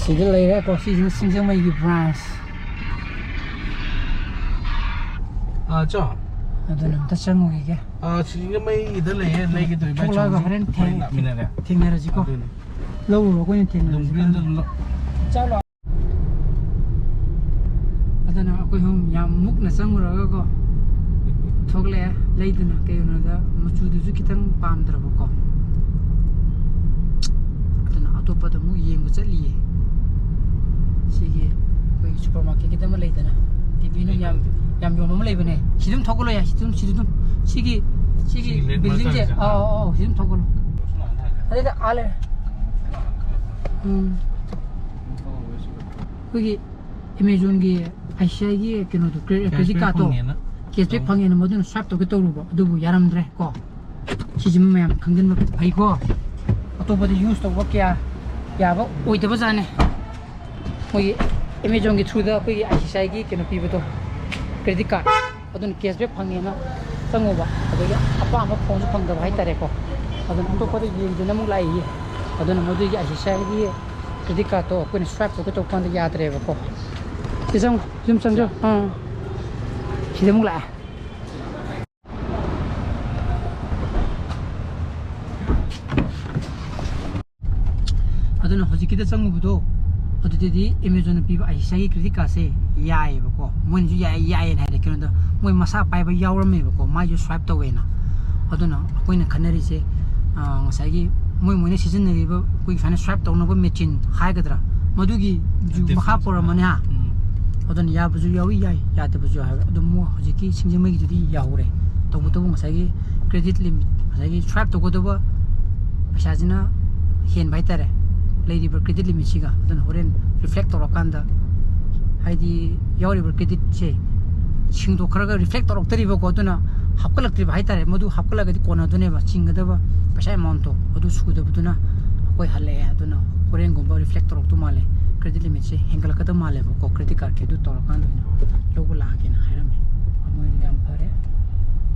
ꯁꯤꯗ ꯂꯩꯔꯦꯀꯣ, ꯁꯤꯁꯤꯅ ꯁꯤꯡꯖꯃꯩꯒꯤ branch꯫ ꯑꯥ, ꯆꯣ꯫ ꯑꯗꯨꯅ ꯑꯝꯇ ꯆꯪꯉꯨꯈꯤꯒꯦ꯫ ꯑꯥ, ꯁꯤꯡꯖꯃꯩꯒꯤꯗ ꯂꯩꯌꯦ, ꯂꯩꯒꯦ ꯇꯧꯔꯤꯕ꯫ ꯊꯣꯛꯂꯛꯑꯒ ꯍꯣꯔꯦꯟ ꯊꯦꯡ-, ꯍꯣꯔꯦꯟ ꯂꯥꯛꯃꯤꯟꯅꯔꯦ꯫ ꯊꯦꯡꯅꯔꯁꯤꯀꯣ꯫ ꯑꯗꯨꯅꯤ꯫ ꯂꯧꯔꯨꯔꯣ, ꯑꯩꯈꯣꯏꯅ ꯑꯗꯨꯝ ꯊꯦꯡꯅꯔꯁꯤ꯫ Greenꯗ ꯂ- ꯆꯠꯂꯣ꯫ ꯑꯗꯨꯅ ꯑꯩꯈꯣꯏ ꯑꯍꯨꯝ ꯌꯥꯝ ꯃꯨꯛꯅ ꯆꯪꯉꯨꯔꯒꯀꯣ, ꯊꯣꯛꯂꯛꯑꯦ ꯂꯩꯗꯅ꯫ ꯀꯩꯒꯤꯅꯣꯗ ꯃꯆꯨꯗꯨꯁꯨ ꯈꯤꯇꯪ ꯄꯥꯝꯗ꯭ꯔꯕꯀꯣ꯫ ꯑꯗꯨꯅ ꯑꯇꯣꯞꯄꯗ ꯑꯃꯨꯛ ꯌꯦꯡꯕ ꯆꯠꯂꯤꯌꯦ꯫ ꯁꯤꯒꯤ ꯑꯩꯈꯣꯏꯒꯤ supermarketꯀꯤꯗ ꯑꯃ ꯂꯩꯗꯅ, ꯇꯤꯚꯤ ꯅꯨꯡ ꯌꯥꯝ, ꯌꯥꯝ ꯌꯣꯟꯕ ꯑꯃ ꯂꯩꯕꯅꯦ꯫ ꯁꯤ ꯑꯗꯨꯝ ꯊꯧꯒꯠꯂꯣ ꯌꯥꯏ, ꯁꯤ ꯑꯗꯨꯝ, ꯁꯤ ꯑꯗꯨꯝ, ꯁꯤꯒꯤ, ꯁꯤꯒꯤ ꯁꯤꯒꯤ red buildingꯁꯦ꯫ Markerꯁꯦ꯫ ꯑꯥ, ꯑꯥ, ꯑꯥ, ꯁꯤ ꯑꯗꯨꯝ ꯊꯧꯒꯠꯂꯣ꯫ ꯑꯗꯩꯗ ꯑꯥ ꯂꯩꯔꯦ꯫ ꯎꯝ꯫ ꯑꯩꯈꯣꯏꯒꯤ Amazonꯒꯤ ICICIꯒꯤ ꯀꯩꯅꯣꯗꯣ, cre-, credit cashback cardꯇꯣ, ꯐꯪꯉꯦꯅ꯫ Cashback ꯇꯧ- ꯐꯪꯉꯦꯅ ꯃꯗꯨꯅ swipe ꯇꯧꯒꯦ ꯇꯧꯔꯨꯕ, ꯑꯗꯨꯕꯨ ꯌꯥꯔꯝꯗ꯭ꯔꯦ ꯀꯣ꯫ ꯁꯤꯁꯤꯃ ꯃꯌꯥꯝ ꯈꯪꯖꯤꯟꯕ ꯐꯩꯀꯣ꯫ ꯑꯇꯣꯞꯄꯗ use ꯇꯧꯕ ꯀꯌꯥ ꯌꯥꯕ ꯑꯣꯏꯗꯕꯖꯥꯠꯅꯦ꯫ ꯃꯣꯏꯒꯤ Amazonꯒꯤ throughꯗ ꯑꯩꯈꯣꯏꯒꯤ ICICIꯒꯤ ꯀꯩꯅꯣ ꯄꯤꯕꯗꯣ, credit card꯫ ꯑꯗꯨꯅ cashback ꯐꯪꯉꯦꯅ ꯆꯪꯉꯨꯕ, ꯑꯗꯒꯤ ꯑꯄꯥꯝꯕ phoneꯁꯨ ꯐꯪꯗꯕ ꯍꯥꯏꯇꯥꯔꯦꯀꯣ꯫ ꯑꯗꯨꯅ ꯑꯇꯣꯞꯄꯗ ꯌꯦꯡꯗꯨꯅ ꯑꯃꯨꯛ ꯂꯥꯛꯏꯌꯦ꯫ ꯑꯗꯨꯅ ꯃꯗꯨꯒꯤ ICICIꯒꯤ credit cardꯇꯣ ꯑꯩꯈꯣꯏꯅ swipe ꯇꯧꯒꯦ ꯇꯧꯕ ꯀꯥꯟꯗ ꯌꯥꯗ꯭ꯔꯦꯕꯀꯣ꯫ ꯁꯤ ꯆꯪꯉꯨ, ꯁꯤ ꯑꯗꯨꯝ ꯆꯪꯖꯧ꯫ ꯑꯥ꯫ ꯁꯤꯗ ꯑꯃꯨꯛ ꯂꯥꯛꯑꯦ꯫ ꯑꯗꯨꯅ ꯍꯧꯖꯤꯛꯀꯤꯗ ꯆꯪꯉꯨꯕꯗꯣ, ꯑꯗꯨꯗꯗꯤ ꯑꯦꯃꯦꯖꯣꯟꯅ ꯄꯤꯕ ꯑꯥꯏ ꯁꯤ ꯑꯥꯏꯒꯤ ꯀ꯭ꯔꯦꯗꯤꯠ ꯀꯥꯔꯠꯁꯦ ꯌꯥꯏꯌꯦꯕꯀꯣ, ꯃꯣꯏꯅꯁꯨ ꯌꯥꯏ ꯌꯥꯏꯌꯦꯅ ꯍꯥꯏꯔꯦ꯫ ꯀꯩꯅꯣꯗ ꯃꯣꯏ ꯃꯁꯥ ꯄꯥꯏꯕ ꯌꯥꯎꯔꯝꯃꯦꯕꯀꯣ, ꯃꯥꯏꯁꯨ ꯁ꯭ꯋꯥꯏꯞ ꯇꯧꯋꯦꯅ꯫ ꯑꯗꯨꯅ ꯑꯩꯈꯣꯏꯅ ꯈꯟꯅꯔꯤꯁꯦ, ꯑꯥ, ꯉꯁꯥꯏꯒꯤ ꯃꯣꯏ ꯃꯣꯏꯅ ꯁꯤꯖꯤꯟꯅꯔꯤꯕ ꯑꯩꯈꯣꯏꯒꯤ ꯁꯨꯃꯥꯏꯅ ꯁ꯭ꯋꯥꯏꯞ ꯇꯧꯅꯕ ꯃꯦꯆꯤꯟ ꯍꯥꯏꯒꯗ꯭ꯔꯥ, ꯃꯗꯨꯒꯤ ꯃꯈꯥ ꯄꯣꯜꯂꯝꯃꯅꯤ ꯍꯥ꯫ ꯎꯝ꯫ ꯑꯗꯨꯅ ꯌꯥꯕꯁꯨ ꯌꯥꯎꯏ, ꯌꯥꯏ, ꯌꯥꯗꯕꯁꯨ ꯌꯥꯎꯏ꯫ ꯑꯗꯨ ꯃꯣꯏ ꯍꯧꯖꯤꯛꯀꯤ ꯁꯤꯡꯖꯃꯩꯒꯤꯗꯨꯗꯤ ꯌꯥꯍꯧꯔꯦ꯫ ꯇꯧꯕꯇꯕꯨ ꯉꯁꯥꯏꯒꯤ ꯀ꯭ꯔꯦꯗꯤꯠ ꯂꯤꯃꯤꯠ, ꯉꯁꯥꯏꯒꯤ ꯁ꯭ꯋꯥꯏꯞ ꯇꯧꯒꯗꯕ ꯄꯩꯁꯥꯁꯤꯅ ꯍꯦꯟꯕ ꯍꯥꯏꯇꯥꯔꯦ, ꯂꯩꯔꯤꯕ ꯀ꯭ꯔꯦꯗꯤꯠ ꯂꯤꯃꯤꯠꯁꯤꯒ꯫ ꯑꯗꯨꯅ ꯍꯣꯔꯦꯟ ꯔꯤꯐ꯭ꯂꯦꯛ ꯇꯧꯔꯀꯥꯟꯗ, ꯍꯥꯏꯗꯤ ꯌꯥꯎꯔꯤꯕ ꯀ꯭ꯔꯦꯗꯤꯠꯁꯦ ꯁꯤꯡꯗꯣꯛꯈ꯭ꯔꯒ ꯔꯤꯐ꯭ꯂꯦꯛ ꯇꯧꯔꯛꯇꯔꯤꯕꯀꯣ, ꯑꯗꯨꯅ ꯍꯥꯞꯀꯠꯂꯛꯇ꯭ꯔꯤꯕ ꯍꯥꯏꯇꯥꯔꯦ꯫ ꯃꯗꯨ ꯍꯥꯞꯀꯠꯂꯒꯗꯤ ꯀꯣꯟꯅꯗꯣꯏꯅꯦꯕ, ꯆꯤꯡꯒꯗꯕ ꯄꯩꯁꯥ ꯑꯦꯃꯥꯎꯟꯠꯇꯣ ꯑꯗꯨ ꯁꯨꯗꯕꯗꯨꯅ ꯑꯩꯈꯣꯏ ꯍꯜꯂꯛꯑꯦ꯫ ꯑꯗꯨꯅ ꯍꯣꯔꯦꯟꯒꯨꯝꯕ ꯔꯤꯐ꯭ꯂꯦꯛ ꯇꯧꯔꯛꯇꯧ ꯃꯥꯜꯂꯦ, ꯀ꯭ꯔꯦꯗꯤꯠ ꯂꯤꯃꯤꯠꯁꯦ ꯍꯦꯟꯒꯠꯂꯛꯀꯗꯕ ꯃꯥꯜꯂꯦꯕꯀꯣ꯫ ꯀ꯭ꯔꯦꯗꯤꯠ ꯀꯥꯔꯠꯀꯤ ꯑꯗꯨ ꯇꯧꯔꯀꯥꯟꯗ ꯑꯣꯏꯅ ꯂꯧꯕ ꯂꯥꯛꯑꯒꯦꯅ ꯍꯥꯏꯔꯝꯃꯦ꯫ ꯃꯣꯏ ꯌꯥꯝ ꯐꯔꯦ,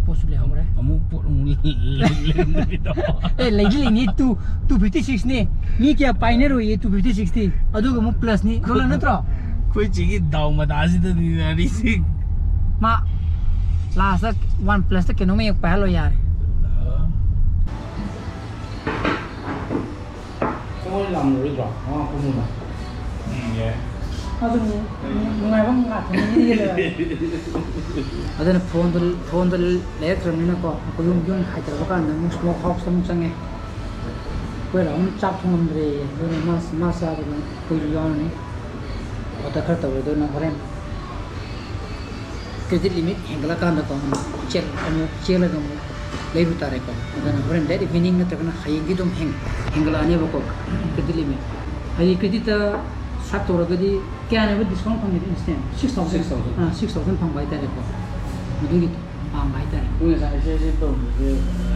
ꯄꯣꯠꯁꯨ ꯂꯩꯍꯧꯔꯦ꯫ ꯑꯃꯨꯛ ꯄꯣꯠ ꯑꯃꯨꯛ ꯂꯩꯔꯝꯗꯕꯤꯗꯣ꯫ ꯑꯦ, ꯂꯩꯗꯤ ꯂꯩꯅꯤ, ꯇꯨ, ꯇꯨ ꯐꯤꯐꯇꯤ ꯁꯤꯛꯁꯅꯦ꯫ ꯃꯤ ꯀꯌꯥ ꯄꯥꯏꯅꯔꯣꯏꯌꯦ ꯇꯨ ꯐꯤꯐꯇꯤ ꯁꯤꯛꯁꯇꯤ꯫ ꯑꯗꯨꯒ ꯑꯃꯨꯛ ꯄ꯭ꯂꯁꯅꯤ꯫ ꯔꯣꯂꯔ ꯅꯠꯇ꯭ꯔꯣ? ꯑꯩꯈꯣꯏ ꯆꯦꯒꯤ ꯗꯥꯎ ꯃꯇꯥꯁꯤꯗꯅꯤ ꯅꯥꯔꯤꯁꯤ꯫ ꯃꯥ ꯂꯥꯁꯇ ꯋꯥꯟ ꯄ꯭ꯂꯁꯇ ꯀꯩꯅꯣꯝ ꯍꯦꯛ ꯄꯥꯏꯍꯜꯂꯣ ꯌꯥꯔꯦ꯫ ꯁꯣꯝ ꯂꯥꯝꯃꯔꯣꯏꯗ꯭ꯔꯣ? ꯃꯉꯥ ꯄꯨꯡꯃꯨꯛꯅ? ꯎꯝ, ꯌꯥꯏ꯫ ꯑꯗꯨꯝ ꯅꯨꯡꯉꯥꯏꯕ ꯉꯥꯛꯇꯅꯤ꯫ ꯑꯗꯨꯅ ꯐꯣꯟꯗꯣ, ꯐꯣꯟꯗꯣ ꯂꯩꯔꯛꯇ꯭ꯔꯕꯅꯤꯅꯀꯣ, ꯑꯩꯈꯣꯏ ꯌꯨꯝ, ꯌꯨꯝ ꯍꯥꯏꯊꯔꯛꯄ ꯀꯥꯟꯗ ꯑꯃꯨꯛ ꯁ꯭ꯃꯣꯛ ꯍꯥꯎꯁꯇ ꯑꯃꯨꯛ ꯆꯪꯉꯦ꯫ ꯑꯩꯈꯣꯏ ꯔꯥꯍꯨꯜ ꯆꯥꯛ ꯊꯣꯡꯉꯝꯗ꯭ꯔꯦꯌꯦ, ꯑꯗꯨꯅ ꯃꯥ, ꯃꯥ ꯆꯥꯗꯅ ꯑꯩꯈꯣꯏꯁꯨ ꯌꯥꯎꯔꯅꯤ꯫ ꯑꯣꯗꯔ ꯈꯔ ꯇꯧꯔꯦ, ꯑꯗꯨꯅ ꯍꯣꯔꯦꯟ ꯀ꯭ꯔꯦꯗꯤꯠ ꯂꯤꯃꯤꯠ ꯍꯦꯟꯒꯠꯂꯀꯥꯟꯗꯀꯣ, ꯑꯃꯨꯛ ꯆꯦꯜ-, ꯑꯃꯨꯛ ꯆꯦꯜꯂꯒ ꯑꯃꯨꯛ ꯂꯩꯔꯨ ꯇꯥꯔꯦꯀꯣ꯫ ꯑꯗꯨꯅ ꯍꯣꯔꯦꯟ ꯗꯥꯏꯔꯦꯛ ꯏꯚꯤꯅꯤꯡ ꯅꯠꯇ꯭ꯔꯒꯅ ꯍꯌꯦꯡꯗꯤ ꯑꯗꯨꯝ ꯍꯦꯟ-, ꯍꯦꯟꯒꯠꯂꯛꯑꯅꯦꯕꯀꯣ, ꯀ꯭ꯔꯦꯗꯤꯠ ꯂꯤꯃꯤꯠ꯫ ꯍꯥꯏꯗꯤ ꯀ꯭ꯔꯦꯗꯤꯠꯇ ꯁ꯭ꯋꯥꯏꯞ ꯇꯧꯔꯒꯗꯤ ꯀꯌꯥꯅꯦꯕ ꯗꯤꯁꯀꯥꯎꯟ ꯐꯪꯉꯤꯗꯣ instant? Six thousand. Six thousand. ꯑꯥ, ꯁꯤꯛꯁ ꯊꯥꯎꯖꯟ ꯐꯪꯕ ꯍꯥꯏꯇꯥꯔꯦꯀꯣ꯫ ꯃꯗꯨꯒꯤ ꯄꯥꯝꯕ ꯍꯥꯏꯇꯥꯔꯦ꯫ ꯃꯣꯏ ꯉꯁꯥꯏ ꯑꯩꯁꯦ, ꯑꯩꯁꯦ ꯇꯧꯕꯁꯦ,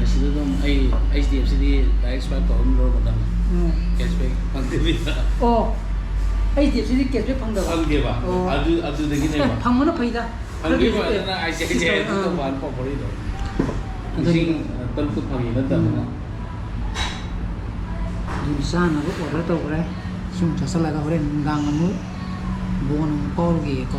ꯑ, ꯁꯤꯗ ꯑꯗꯨꯝ ꯑꯩ ꯑꯩꯆ ꯗꯤ ꯑꯦꯐ ꯁꯤꯗꯤ ꯗꯥꯏꯔꯦꯛ ꯁ꯭ꯋꯥꯏꯞ ꯇꯧꯔ ꯑꯗꯨꯝ ꯂꯧꯔꯛꯄ ꯃꯇꯝꯗ ꯎꯝ꯫ ꯀꯦꯁꯕꯦꯛ ꯐꯪꯗꯕꯤꯗ꯫ ꯑꯣ, ꯑꯩꯆ ꯗꯤ ꯑꯦꯐ ꯁꯤꯗꯤ ꯀꯦꯁꯕꯦꯛ ꯐꯪꯗꯕ? ꯐꯪꯗꯦꯕ꯫ ꯑꯣ꯫ ꯑꯗꯨ, ꯑꯗꯨꯗꯒꯤꯅꯦꯕ꯫ ꯑꯦ, ꯐꯪꯕꯅ ꯐꯩꯗ꯫ ꯐꯪꯗꯦꯕ, ꯈꯔ ꯑꯗꯨꯅ I C I C I ꯑꯥ꯫ ꯑꯗꯨ ꯇꯧꯕ ꯍꯥꯟꯅ ꯄꯥꯎ ꯐꯥꯎꯔꯛꯏꯗꯣ꯫ ꯑꯗꯨꯅꯤ꯫ ꯂꯤꯁꯤꯡ ꯇꯔꯨꯛꯇ ꯐꯪꯉꯤ ꯅꯠꯇꯕꯅꯤꯅ꯫ ꯎꯝ꯫ ꯑꯗꯨ ꯆꯥꯅꯕ ꯑꯣꯗꯔ ꯇꯧꯈ꯭ꯔꯦ꯫ ꯁꯤ ꯑꯃꯨꯛ ꯆꯥꯁꯤꯜꯂꯒ ꯍꯣꯔꯦꯟ ꯅꯨꯡꯗꯥꯡ ꯑꯃꯨꯛ ꯕꯣꯟ ꯑꯃꯨꯛ ꯀꯥꯎꯔꯨꯒꯦꯀꯣ꯫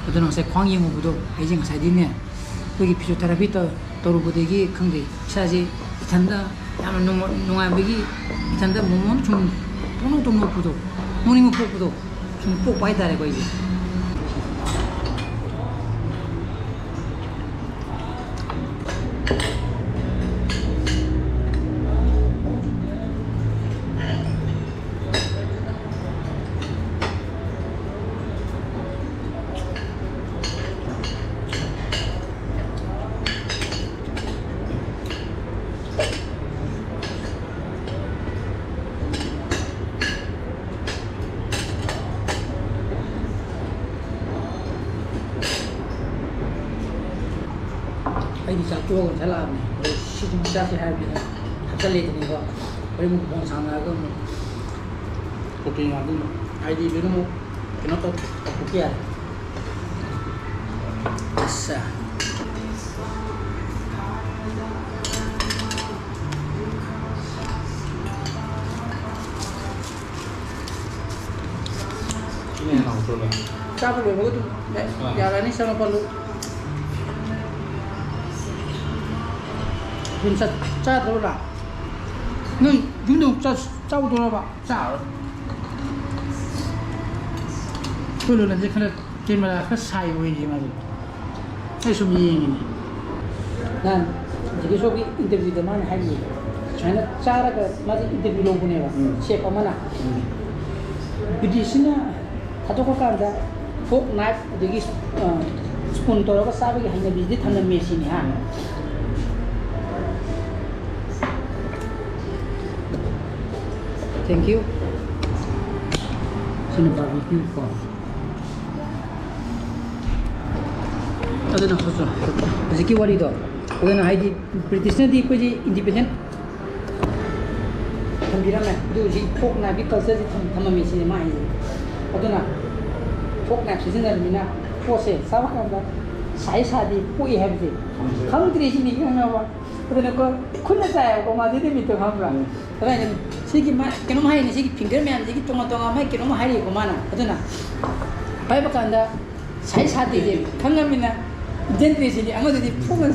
ꯑꯗꯨꯅ ꯉꯁꯥꯏ ꯈ꯭ꯋꯥꯡ ꯌꯦꯡꯉꯨꯕꯗꯣ ꯑꯩꯁꯦ ꯉꯁꯥꯏꯗꯤꯅꯦ, ꯑꯩꯈꯣꯏꯒꯤ ꯐꯤꯖꯤꯑꯣꯊꯦꯔꯥꯄꯤ ꯇꯧ-, ꯇꯧꯔꯨꯕꯗꯒꯤ ꯈꯪꯗꯦ, ꯏꯁꯥꯁꯦ ꯏꯊꯟꯗ ꯌꯥꯝꯅ ꯅꯨꯡꯉ-, ꯅꯨꯡꯉꯥꯏꯕꯒꯤ ꯏꯊꯟꯗ ꯃꯣꯃꯣꯟ ꯁꯨꯝ ꯄꯨꯡꯅꯣꯛꯇ ꯅꯣꯛꯄꯗꯣ꯫ ꯅꯣꯛꯅꯤꯡꯕ ꯄꯣꯛꯄꯗꯣ ꯁꯨꯝ ꯄꯣꯛꯄ ꯍꯥꯏꯇꯥꯔꯦꯀꯣ ꯑꯩꯁꯦ꯫ ꯑꯩꯗꯤ ꯆꯥꯛ ꯇꯣꯛꯑꯒ ꯉꯁꯥꯏ ꯂꯥꯛꯑꯕꯅꯦ꯫ ꯑꯗꯣ ꯁꯤꯗꯤ ꯆꯥꯁꯦ ꯍꯥꯏꯔꯕꯅꯤꯅ ꯍꯥꯞꯆꯜꯂꯦꯗꯅꯤꯀꯣ꯫ ꯍꯣꯔꯦꯟ ꯑꯃꯨꯛ ꯐꯣꯟ ꯁꯥꯟꯅꯔꯒ ꯑꯃꯨꯛ ꯀꯣꯄꯤ ꯉꯥꯛꯇ ꯍꯥꯏꯗꯤ ꯂꯣꯏꯅꯃꯛ ꯀꯩꯅꯣ ꯇꯧ-, ꯇꯧꯊꯣꯛꯄ ꯌꯥꯔꯦ꯫ ꯑꯁꯥ꯫ ꯁꯤꯅ ꯍꯦꯟꯅ ꯍꯥꯎꯗ꯭ꯔꯣ, ꯚꯥꯏ? ꯆꯥꯕ ꯂꯣꯏꯕꯒ ꯑꯗꯨꯝ ꯌꯥ-, ꯑꯥ꯫ ꯌꯥꯔꯅꯤ, ꯆꯪꯉꯛꯄ ꯂꯨ-, ꯑꯗꯨꯝ ꯆꯠ-, ꯆꯥꯗ꯭ꯔꯕ ꯂꯥ? ꯅꯣꯏ ꯌꯨꯝꯗ ꯑꯃꯨꯛ ꯆꯠ-, ꯆꯥꯎꯗꯣꯔꯕ? ꯆꯥꯔꯣꯏ꯫ ꯑꯩꯈꯣꯏ ꯂꯣꯂꯟꯁꯦ ꯈꯔ ꯀꯦꯃꯦꯔꯥ ꯈꯔ ꯁꯥꯏ ꯑꯣꯏꯔꯤ ꯃꯥꯁꯦ꯫ ꯑꯩ ꯁꯨꯝ ꯌꯦꯡꯉꯤꯅꯦ꯫ ꯅꯍꯥꯟ ꯖꯤꯒꯤ ꯁꯣꯒꯤ ꯏꯟꯇꯔꯚ꯭ꯌꯨꯗ ꯃꯥꯅ ꯍꯥꯏꯔꯤꯌꯦ, ꯁꯨꯃꯥꯏꯅ ꯆꯥꯔꯒ ꯃꯥꯁꯦ ꯏꯟꯇꯔꯚ꯭ꯌꯨ ꯂꯧꯕꯅꯦꯕ, ꯎꯝ꯫ ꯁꯦꯐ ꯑꯃꯅ꯫ ꯎꯝ꯫ ꯕ꯭ꯔꯤꯇꯤꯁꯁꯤꯅ ꯊꯥꯗꯣꯛꯄ ꯀꯥꯟꯗ ꯐꯣꯔꯛ, ꯅꯥꯏꯐ, ꯑꯗꯒꯤ, ꯑ, ꯁ꯭ꯄꯨꯟ ꯇꯧꯔꯒ ꯆꯥꯕꯒꯤ ꯍꯩꯅꯕꯤꯁꯤꯗꯤ ꯊꯝꯂꯝꯃꯦ ꯁꯤꯅꯤ, ꯍꯥ? Thank you. ꯁꯤꯅ ꯕꯥꯔꯕꯤꯀ꯭ꯌꯨ ꯀꯣ꯫ ꯑꯗꯨꯅ ꯍꯧꯖꯤꯛ-, ꯍꯧꯖꯤꯛꯀꯤ ꯋꯥꯔꯤꯗꯣ, ꯑꯗꯨꯅ ꯍꯥꯏꯗꯤ ꯕ꯭ꯔꯤꯇꯤꯁꯅꯗꯤ ꯑꯩꯈꯣꯏꯁꯤ ꯏꯟꯗꯤꯄꯦꯟꯗꯦꯟ ꯊꯝꯕꯤꯔꯝꯃꯦ, ꯑꯗꯨ ꯍꯧꯖꯤꯛ ꯐꯣꯔꯛ ꯅꯥꯏꯐꯀꯤ ꯀꯜꯆꯔꯁꯤ ꯊꯝ-, ꯊꯝꯃꯝꯃꯤ ꯁꯤꯅꯤ ꯃꯥ ꯍꯥꯏꯁꯦ꯫ ꯑꯗꯨꯅ ꯐꯣꯔꯛ ꯅꯥꯏꯐ ꯁꯤꯖꯤꯟꯅꯔꯕꯅꯤꯅ ꯄꯣꯠꯁꯦ ꯆꯥꯕ ꯀꯥꯟꯗ ꯁꯥꯏ ꯁꯥꯗꯦ ꯄꯣꯛꯏ ꯍꯥꯏꯕꯁꯦ ꯈꯪꯗ꯭ꯔꯦ ꯁꯤꯅꯤ, ꯈꯪꯉꯕ? ꯑꯗꯨꯅꯀꯣ ꯈꯨꯠꯅ ꯆꯥꯏꯌꯦꯕꯀꯣ ꯃꯥꯁꯦ ꯅꯨꯃꯤꯠꯇꯣ, ꯈꯪꯕ꯭ꯔꯥ? ꯎꯝ꯫ ꯑꯗꯨꯃꯥꯏꯅ ꯁꯤꯒꯤ ꯃꯥ ꯀꯩꯅꯣꯝ ꯍꯥꯏꯔꯤꯅꯦ, ꯁꯤꯒꯤ ꯐꯤꯡꯒꯔ ꯃꯌꯥꯝꯁꯤꯒꯤ ꯇꯣꯉꯥꯟ ꯇꯣꯉꯥꯟꯕ ꯃꯥꯏ ꯀꯩꯅꯣꯝ ꯍꯥꯏꯔꯤꯀꯣ ꯃꯥꯅ꯫ ꯑꯗꯨꯅ ꯄꯥꯏꯕ ꯀꯥꯟꯗ ꯁꯥꯏ ꯁꯥꯗꯦꯁꯦ ꯈꯪꯉꯃꯤꯅ ꯏꯟꯗꯤꯌꯟ ꯗ꯭ꯔꯦꯁꯁꯤꯗꯤ ꯑꯃꯗꯨꯗꯤ ꯐꯣꯡꯅ,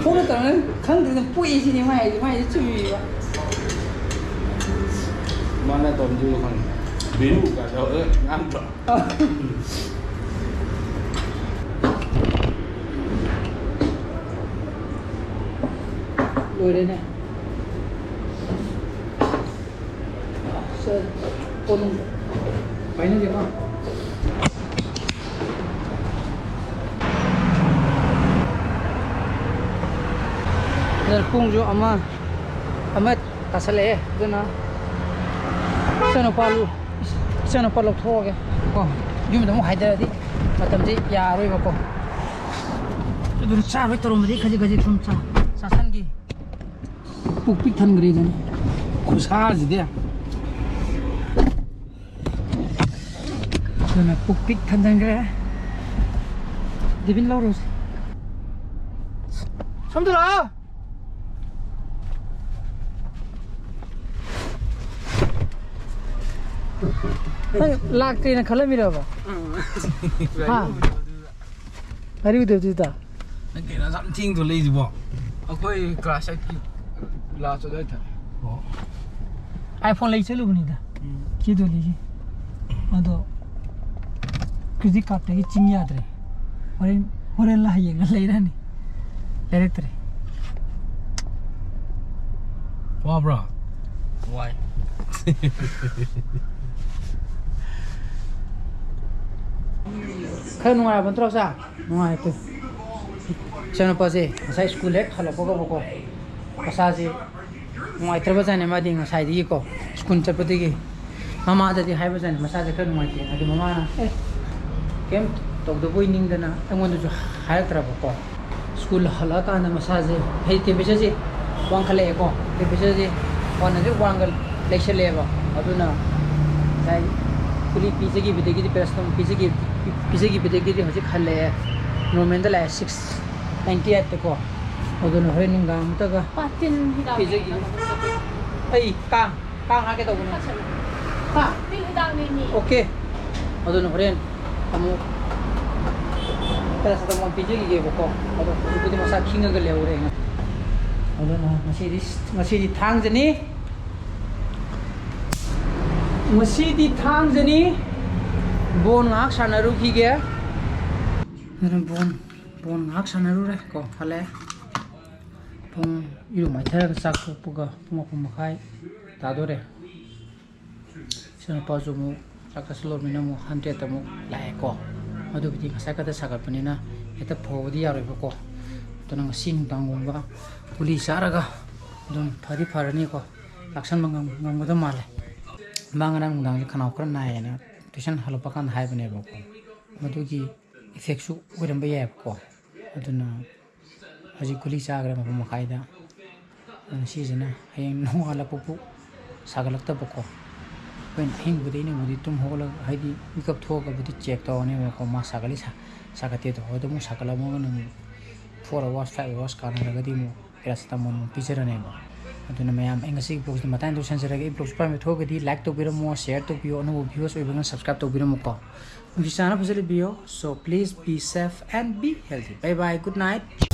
ꯐꯣꯡꯅ ꯇꯧꯔꯒ ꯈꯪꯗ꯭ꯔꯦ ꯑꯗꯨꯝ ꯄꯣꯛꯏ ꯁꯤꯅꯤ ꯃꯥ ꯍꯥꯏꯁꯦ, ꯃꯥ ꯍꯥꯏꯁꯦ ꯆꯨꯝꯃꯤꯕ꯫ ꯃꯥꯅ ꯇꯧꯔꯝꯗꯣꯏꯗꯣ ꯈꯪꯉꯦ꯫ ꯃꯦꯅꯨ ꯀꯥꯏ ꯇꯧꯔꯒ ꯉꯥꯡꯗ꯭ꯔꯣ? ꯂꯣꯏꯔꯦꯅꯦ꯫ ꯁꯦ, ꯀꯣꯟ ꯄꯥꯏꯅꯗꯦꯀꯣ꯫ ꯑꯗꯨꯅ ꯄꯨꯡꯁꯨ ꯑꯃ, ꯑꯃ ꯇꯥꯁꯜꯂꯛꯑꯦ꯫ ꯑꯗꯨꯅ ꯏꯆꯥꯅꯨꯄꯥ, ꯏꯆꯥꯅꯨꯄꯥ ꯂꯧꯊꯣꯛꯑꯒꯦ ꯀꯣ꯫ ꯌꯨꯝꯗ ꯑꯃꯨꯛ ꯍꯥꯏꯗꯔꯗꯤ ꯃꯇꯝꯁꯤ ꯌꯥꯔꯣꯏꯕꯀꯣ꯫ ꯑꯗꯨꯅ ꯆꯥꯔꯣꯏ ꯇꯧꯔꯝꯕꯗꯤ ꯈꯖꯤꯛ ꯈꯖꯤꯛ ꯁꯨꯝ ꯆꯥ-, ꯆꯥꯁꯟꯒꯤ꯫ ꯄꯨꯛ ꯄꯤꯛ ꯊꯟꯈ꯭ꯔꯦꯗꯅ꯫ ꯈꯨꯠꯁꯥꯁꯤꯗꯤ꯫ ꯑꯗꯨꯅ ꯄꯨꯛ ꯄꯤꯛ ꯊꯟꯖꯟꯈ꯭ꯔꯦ꯫ ꯗꯤꯕꯤꯟ ꯂꯧꯔꯨꯁꯤ꯫ ꯁꯣꯝꯗ ꯂꯥꯛꯑꯣ꯫ ꯅꯪ ꯂꯥꯛꯇ꯭ꯔꯦꯅ ꯈꯜꯂꯝꯃꯤꯔꯕ? ꯍꯥ? ꯒꯥꯔꯤ ꯎꯗꯕꯗꯨꯗ꯫ ꯅꯪ ꯀꯩꯅꯣ ꯑꯁꯨꯛ ꯊꯦꯡ ꯊꯣꯛꯂꯛꯏꯁꯤꯕꯣ? ꯑꯩꯈꯣꯏ ꯀ꯭ꯂꯥꯁ ꯑꯩꯠꯀꯤ ꯂꯥꯁ ꯑꯗꯨꯋꯥꯏꯗ꯫ ꯑꯣ꯫ iPhone ꯂꯩ ꯆꯠꯂꯨꯕꯅꯤꯗ꯫ ꯎꯝ꯫ ꯆꯦ ꯗꯣꯂꯤꯒꯤ꯫ ꯑꯗꯣ credit cardꯇꯒꯤ ꯆꯤꯡ ꯌꯥꯗ꯭ꯔꯦ꯫ ꯍꯣꯔꯦꯟ, ꯍꯣꯔꯦꯟꯂ ꯍꯌꯦꯡꯂ ꯂꯩꯔꯅꯤ꯫ ꯂꯩꯔꯛꯇ꯭ꯔꯦ꯫ ꯋꯥꯕ꯭ꯔꯣ? ꯋꯥꯏ꯫ ꯈꯔ ꯅꯨꯡꯉꯥꯏꯔꯕ ꯅꯠꯇ꯭ꯔꯣ, ꯁꯥ? ꯅꯨꯡꯉꯥꯏꯇꯦ꯫ ꯏꯆꯥꯅꯨꯄꯥꯁꯦ ꯉꯁꯥꯏ ꯁ꯭ꯀꯨꯜ ꯍꯦꯛ ꯍꯜꯂꯛꯄꯒꯕꯀꯣ, ꯃꯁꯥꯁꯦ ꯅꯨꯡꯉꯥꯏꯇ꯭ꯔꯕꯖꯥꯠꯅꯦ꯫ ꯃꯥꯗꯤ ꯉꯁꯥꯏꯗꯒꯤꯀꯣ, ꯁ꯭ꯀꯨꯜ ꯆꯠꯄꯗꯒꯤ ꯃꯃꯥꯗꯗꯤ ꯍꯥꯏꯕꯖꯥꯠꯅꯦ, ꯃꯁꯥꯁꯦ ꯈꯔ ꯅꯨꯡꯉꯥꯏꯇꯦ꯫ ꯑꯗꯨ ꯃꯃꯥꯅ, "ꯑꯦ, ꯀꯩꯝ ꯇꯧꯗꯕꯣꯏ ꯅꯤꯡꯗꯅ ꯑꯩꯉꯣꯟꯗꯁꯨ ꯍꯥꯏꯔꯛꯇ꯭ꯔꯕꯀꯣ"꯫ ꯁ꯭ꯀꯨꯜ ꯍꯜꯂꯛꯑꯀꯥꯟꯗ ꯃꯁꯥꯁꯦ, ꯍꯥꯏꯗꯤ temperatureꯁꯦ ꯋꯥꯡꯈꯠꯂꯛꯑꯦꯀꯣ, temperatureꯁꯦ ꯋꯥꯡꯅꯁꯨ ꯋꯥꯡꯈꯠ-, ꯂꯩꯁꯜꯂꯛꯑꯦꯕ꯫ ꯑꯗꯨꯅ ꯉꯁꯥꯏ ꯒꯨꯂꯤ ꯄꯤꯖꯈꯤꯕꯗꯒꯤꯗꯤ, paracetamol ꯄꯤꯖꯈꯤ-, ꯄꯤꯖꯈꯤꯕꯗꯒꯤꯗꯤ ꯍꯧꯖꯤꯛ ꯍꯜꯂꯛꯑꯦ, normalꯗ ꯂꯥꯛꯑꯦ, six ninety eightꯇꯀꯣ꯫ ꯑꯗꯨꯅ ꯍꯣꯔꯦꯟ ꯅꯨꯡꯗꯥꯡ ꯑꯃꯨꯛꯇꯒ ꯄꯥꯇꯤꯟ ꯍꯤꯗꯥꯛ ꯄꯤꯖꯈꯤꯕ꯫ ꯑꯩ ꯀꯥꯡ ꯀꯥꯡ ꯍꯥꯠꯀꯦ ꯇꯧꯕꯅꯦ꯫ ꯐꯠꯁꯜꯂꯨ꯫ ꯍꯥ? ꯇꯤꯜ ꯍꯤꯗꯥꯛꯅꯦ ꯃꯤ꯫ Okay꯫ ꯑꯗꯨꯅ ꯍꯣꯔꯦꯟ ꯑꯃꯨꯛ paracetamol ꯄꯤꯖꯈꯤꯒꯦꯕꯀꯣ꯫ ꯑꯗꯣ ꯍꯧꯖꯤꯛꯄꯨꯗꯤ ꯃꯁꯥ ꯈꯤꯡꯉꯒ ꯂꯩꯍꯧꯔꯦ꯫ ꯑꯗꯨꯅ ꯉꯁꯤꯗꯤ, ꯉꯁꯤꯗꯤ ꯊꯥꯡꯖꯅꯤ꯫ ꯉꯁꯤꯗꯤ ꯊꯥꯡꯖꯅꯤ꯫ ꯕꯣꯟ ꯉꯥꯏꯍꯥꯛ ꯁꯥꯟꯅꯔꯨꯈꯤꯒꯦ꯫ ꯑꯗꯨꯅ ꯕꯣꯟ ꯕꯣꯟ ꯉꯥꯏꯍꯥꯛ ꯁꯥꯟꯅꯔꯨꯔꯦ ꯀꯣ, ꯍꯜꯂꯛꯑꯦ꯫ ꯄꯨꯡ ꯏꯔꯨ ꯃꯥꯏꯊꯔꯒ ꯆꯥꯛ ꯇꯣꯛꯄꯒ ꯄꯨꯡ ꯃꯥꯄꯟ ꯃꯈꯥꯏ ꯇꯥꯗꯣꯔꯦ꯫ ꯏꯆꯥꯅꯨꯄꯥꯁꯨ ꯑꯃꯨꯛ ꯆꯥꯛ ꯆꯥꯁꯤꯜꯂꯣꯃꯤꯅ ꯑꯃꯨꯛ ꯍꯟꯗ꯭ꯔꯦꯠꯇ ꯑꯃꯨꯛ ꯂꯥꯛꯑꯦꯀꯣ꯫ ꯑꯗꯨꯕꯨꯗꯤ ꯉꯁꯥꯏ ꯈꯛꯇ ꯁꯥꯒꯠꯄꯅꯤꯅ ꯍꯦꯛꯇ ꯐꯧꯕꯗꯤ ꯌꯥꯔꯣꯏꯕꯀꯣ꯫ ꯑꯗꯨꯅ ꯉꯁꯤ ꯅꯨꯡꯗꯥꯡꯒꯨꯝꯕ ꯒꯨꯂꯤ ꯆꯥꯔꯒ ꯑꯗꯨꯝ ꯐꯗꯤ ꯐꯔꯅꯤꯀꯣ꯫ ꯂꯥꯛꯁꯟꯕ ꯉꯝ-, ꯉꯝꯒꯗꯕ ꯃꯥꯜꯂꯦ꯫ ꯃꯥ ꯉꯔꯥꯡ ꯅꯨꯡꯗꯥꯡꯁꯦ ꯈꯅꯥꯎ ꯈꯔ ꯅꯥꯏꯌꯦꯅ ꯇꯨꯏꯁꯟ ꯍꯜꯂꯛꯄ ꯀꯥꯟꯗ ꯍꯥꯏꯕꯅꯦꯕꯀꯣ꯫ ꯃꯗꯨꯒꯤ ꯏꯐꯦꯛꯁꯨ ꯑꯣꯏꯔꯝꯕ ꯌꯥꯏꯕꯀꯣ꯫ ꯑꯗꯨꯅ ꯍꯧꯖꯤꯛ ꯒꯨꯂꯤ ꯆꯥꯈ꯭ꯔꯦ ꯃꯄꯨꯡ ꯃꯈꯥꯏꯗ꯫ ꯑꯗꯨꯅ ꯁꯤꯁꯤꯅ ꯍꯌꯦꯡ ꯅꯣꯡꯉꯥꯜꯂꯛꯄꯕꯨ ꯁꯥꯒꯠꯂꯛꯇꯕꯀꯣ꯫ ꯑꯩꯈꯣꯏꯅ ꯑꯍꯤꯡꯕꯗ ꯑꯩꯅꯕꯨꯗꯤ ꯇꯨꯝ ꯍꯧꯒꯠꯂꯒ, ꯍꯥꯏꯗꯤ ꯃꯤꯀꯞ ꯊꯣꯛꯑꯒꯕꯨꯗꯤ ꯆꯦꯛ ꯇꯧꯔꯅꯦꯕꯀꯣ, ꯃꯥ ꯁꯥꯒꯠꯂꯤ ꯁꯥ-, ꯁꯥꯒꯠꯇꯦꯗꯣ꯫ ꯑꯗꯨ ꯑꯃꯨꯛ ꯁꯥꯒꯠꯂꯝꯃꯒꯅ ꯑꯃꯨꯛ four hours, five hours ꯀꯥꯟꯅꯔꯒꯗꯤ ꯑꯃꯨꯛ paracetamol ꯑꯃꯨꯛ ꯄꯤꯖꯔꯅꯦꯕ꯫ ꯑꯗꯨꯅ ꯃꯌꯥꯝ, ꯑꯩ ꯉꯁꯤꯒꯤ vlogꯁꯤ ꯃꯇꯥꯡꯗ ꯂꯣꯏꯁꯤꯟꯖꯔꯒꯦ꯫ ꯑꯩ vlogꯁꯤ ꯄꯥꯝꯕ ꯊꯣꯛꯑꯒꯗꯤ like ꯇꯧꯕꯤꯔꯝꯃꯣ, share ꯇꯧꯕꯤꯌꯣ, ꯑꯅꯧꯕ viewers ꯑꯣꯏꯕꯅ subscribe ꯇꯧꯕꯤꯔꯝꯃꯨꯀꯣ꯫ ꯅꯨꯡꯁꯤ ꯆꯥꯟꯅ ꯐꯖꯅ ꯂꯩꯕꯤꯌꯣ꯫ So please be safe and be healthy. Bye bye, good night.